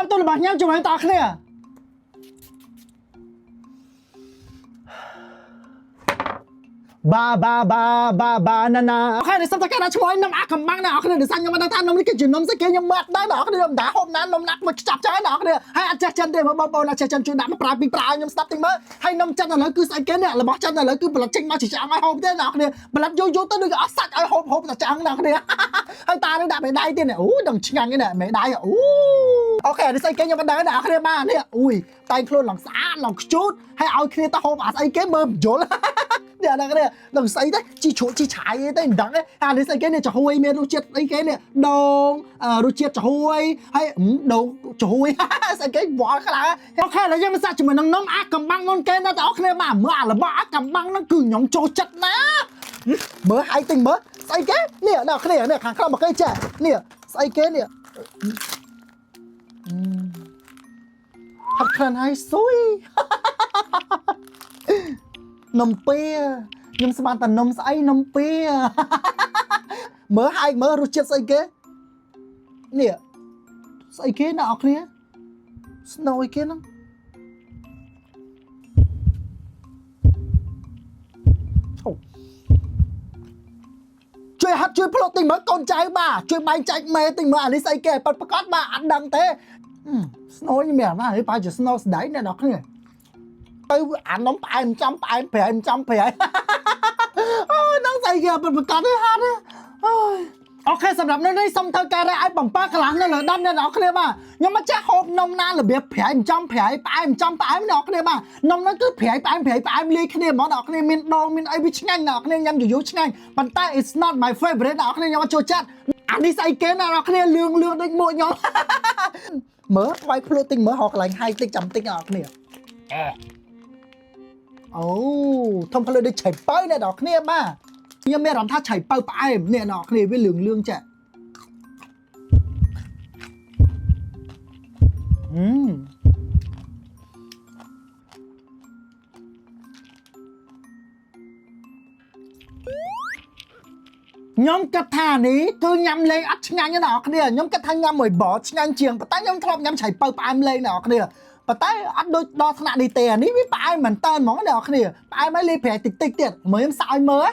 ខ្ញុំទៅរបស់ញ៉ាំជាមួយតគ្នា បាបាបាបាបាណាណា OK នេះសុំតែគេដាក់ឈ្មោះឲ្យនំអាកំបាំងណាអរគ្នាដោយសារខ្ញុំមិនដឹងថានំនេះគឺជានំស្អីគេខ្ញុំមើលអត់ដឹងណាអរគ្នាខ្ញុំមិនដឹងហូបណានំណាក់មកចាប់ចែណាអរគ្នាហើយអត់ចេះចិនទេមើលបងប្អូនអត់ចេះចិនជួយដាក់មកប្រើពីប្រើឲ្យខ្ញុំស្ដាប់តិចមើលហើយនំចិនឥឡូវគឺស្អីគេនេះរបស់ចិនឥឡូវគឺផលិតចេញមកជាឆ្អឹងឲ្យហូបទេណាអរគ្នាផលិតយូរយូរទៅដូចអស់សាច់ឲ្យហូបហូបតែឆ្អឹងណាអរគ្នាហើយតានេះដាក់មេដៃទៀតនេះអូដឹងឆ្ងាញ់នេះមេដៃអូ OK នេះស្អីគេខ្ញុំមិនដឹងណាអរគ្នាបាទនេះអ៊ុយតែងខ្លួនឡើងស្អាតឡើងខ្ជូតហើយឲ្យគ្នាទៅហូបអាស្អីគេមើលមិនយល់ នេះអានេះដឹងស្អីទេជីជ្រក់ជីឆាយអីទេមិនដឹងទេអានេះស្អីគេនេះចំហួយមានរសជាតិអីគេនេះដូងរសជាតិចំហួយហើយដូងចំហួយ ស្អីគេវល់ខ្លាំង OK ឥឡូវយើងមកសាកជាមួយនឹងនំអាកំបាំងមុនគេណាបងប្អូនគ្នាបាទមើលអារបស់អាកំបាំងហ្នឹងគឺខ្ញុំចូលចិត្តណាមើលហើយទិញមើលស្អីគេនេះអ្នកគ្នានេះខាងក្រោមមកគេចេះនេះស្អីគេនេះហត់ក្លិនហើយស៊ុយ នំពៀខ្ញុំស្មានតែនំស្អីនំពៀ មើលហើយមើលរសជាតិស្អីគេនេះស្អីគេណាអរគ្នាស្នូអីគេហ្នឹងអូជួយហាត់ជួយផ្លត់តិចមើលកូនចៅបាទជួយបែងចែកមេតិចមើលអានេះស្អីគេប៉ិតប្រកាសបាទអត់ដឹងទេស្នូនេះមានអានេះប្រហែលជាស្នូស្ដែងអ្នកនរគ្នា ទៅអានំផ្អែមចំផ្អែមប្រែមចំប្រែអូនឹងស្អីគេពិតប្រកបទេហាត់អូយ OK សម្រាប់នៅនេះសុំធ្វើការរែឲ្យបំប៉ាកន្លះនៅលើ10អ្នកនរគ្នាបាទខ្ញុំមកចាស់ហូបនំណារបៀបប្រៃចំប្រៃផ្អែមចំផ្អែមអ្នកនរគ្នាបាទនំហ្នឹងគឺប្រៃផ្អែមប្រៃផ្អែមលាយគ្នាហ្មងអ្នកនរគ្នាមានដងមានអីវាឆ្ងាញ់អ្នកនរគ្នាញ៉ាំយូរៗឆ្ងាញ់ប៉ុន្តែ it's not my favorite អ្នកនរគ្នាខ្ញុំអត់ចូលចិត្តអានេះស្អីគេអ្នកនរគ្នាលឿងលឿងដូចមួកខ្ញុំ មើលវាយភ្លក់តិចមើលហកកន្លែងហៃតិចចាំតិចអ្នកនរគ្នា អូធំផ្លូវដូចឆៃប៉ៅអ្នកនរគ្នាបាទខ្ញុំមានអារម្មណ៍ថាឆៃប៉ៅផ្អែមអ្នកនរគ្នាវាលឿងលឿងចាអឺខ្ញុំគិតថានេះគឺញ៉ាំលេងអត់ឆ្ងាញ់ទេអ្នកនរគ្នាខ្ញុំគិតថាញ៉ាំមួយបបឆ្ងាញ់ជាងប៉ុន្តែខ្ញុំធ្លាប់ញ៉ាំឆៃប៉ៅផ្អែមលេងអ្នកនរគ្នាប៉ុន្តែអត់ដូចដល់ថ្នាក់នេះទេអានេះវាផ្អែមមែនតើហ្មងអ្នកនរគ្នាផ្អែមហើយលេប្រែតិចតិចទៀតមើលខ្ញុំសើចមើល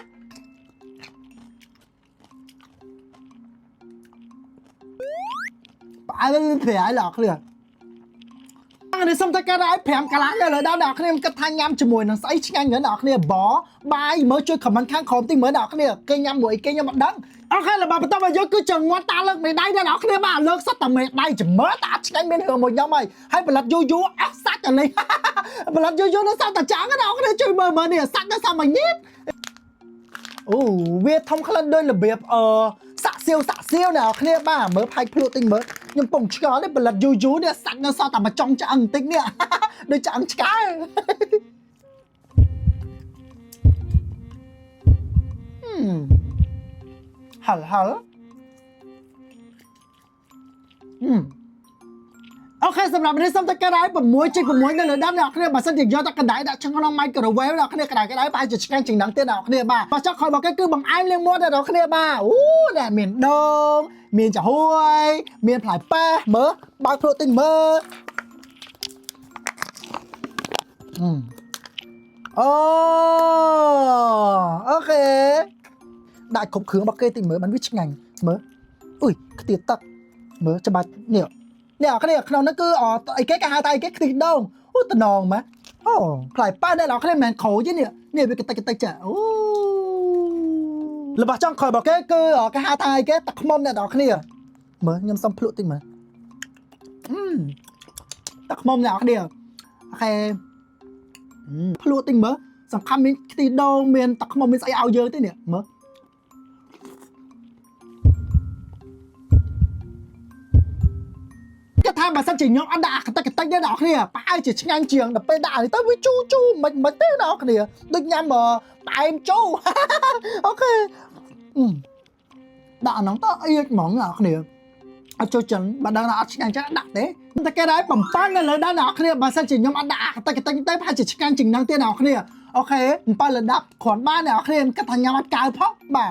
ផ្អែមប្រែអ្នកនរគ្នានេះសុំតែការឲ្យ5កន្លះនៅលើដល់អ្នកគ្នាគិតថាញ៉ាំជាមួយនឹងស្អីឆ្ងាញ់អ្នកនរគ្នាបបាយមើលជួយ comment ខាងក្រោមតិចមើលអ្នកគ្នាគេញ៉ាំមួយគេខ្ញុំអត់ដឹង OK របស់បន្តមកយកគឺចង្វាត់តាលើកមេដៃអ្នកនរគ្នាបាទលើកសុទ្ធតែមេដៃចាំមើលតាអត់ឆ្ងាញ់មានរឿងមួយខ្ញុំហើយហើយផលិតយូរយូរអស់សាច់អានេះ ផលិតយូរយូរនៅសល់តែចាំងអ្នកនរគ្នាជួយមើលមើលនេះសាច់នៅសល់មួយញៀតអូវាធំក្លិនដោយរបៀបអឺសាក់សៀវសាក់សៀវអ្នកនរគ្នាបាទមើលផាច់ភ្លក់តិចមើលខ្ញុំពងឆ្ងល់នេះផលិតយូរយូរនេះសាច់នៅសល់តែមួយចុងឆ្អឹងបន្តិចនេះ ដូចឆ្អឹងឆ្កែ ហឹលហឹលអឺ OK សម្រាប់នេះសុំតែការឲ្យ6.6នៅលើ10អ្នកគ្នាបើសិនជាយកតែកណ្ដៃដាក់ក្នុង microwave អ្នកគ្នាក្តៅក្តៅប្រហែលជាឆ្ងាញ់ជាងហ្នឹងទៀតអ្នកគ្នាបាទបើចង់ខលមកគេគឺបង្អែមលាងមាត់អ្នកគ្នាបាទអូអ្នកមានដូងមានចំហួយមានផ្លែប៉េះមើលបើកភ្លក់តិចមើលអូ OK ដាក់គ្រប់គ្រឿងរបស់គេតិចមើលបានវាឆ្ងាញ់មើលអុយខ្ទាទឹកមើលច្បាច់នេះ នេះគ្នាក្នុងនោះគឺអីគេគេហៅថាអីគេខ្ទិះដូងអូតំណងម៉ាអូផ្លែប៉ែអ្នកនរគ្នាមិនមែនក្រូចទេនេះនេះវាកតិចកតិចចាអូរបស់ចង់ក្រោយរបស់គេគឺគេហៅថាអីគេទឹកខ្មុំអ្នកនរគ្នាមើលខ្ញុំសុំភ្លក់តិចមើលអឺទឹកខ្មុំអ្នកនរគ្នា OK ភ្លក់តិចមើលសំខាន់មានខ្ទិះដូងមានទឹកខ្មុំមានស្អីឲ្យយើងទេនេះមើល គេថាបើសិនជាខ្ញុំអត់ដាក់អាកតិចកតិចទេអ្នកនរគ្នាប្រហែលជាឆ្ងាញ់ជាងដល់ពេលដាក់អានេះទៅវាជូរជូរមិនមិនទេអ្នកនរគ្នាដូចញ៉ាំផ្អែមជូរ OK ដាក់អាហ្នឹងទៅអៀចហ្មងអ្នកនរគ្នាអត់ចូលចិនបើដឹងថាអត់ឆ្ងាញ់ចឹងដាក់ទេតែគេដែរបំប៉ាន់នៅលើដល់អ្នកនរគ្នាបើសិនជាខ្ញុំអត់ដាក់អាកតិចកតិចទេប្រហែលជាឆ្ងាញ់ជាងហ្នឹងទៀតអ្នកនរគ្នា OK 7លើ10គ្រាន់បានអ្នកនរគ្នាគិតថាញ៉ាំអត់កើផងបាទ។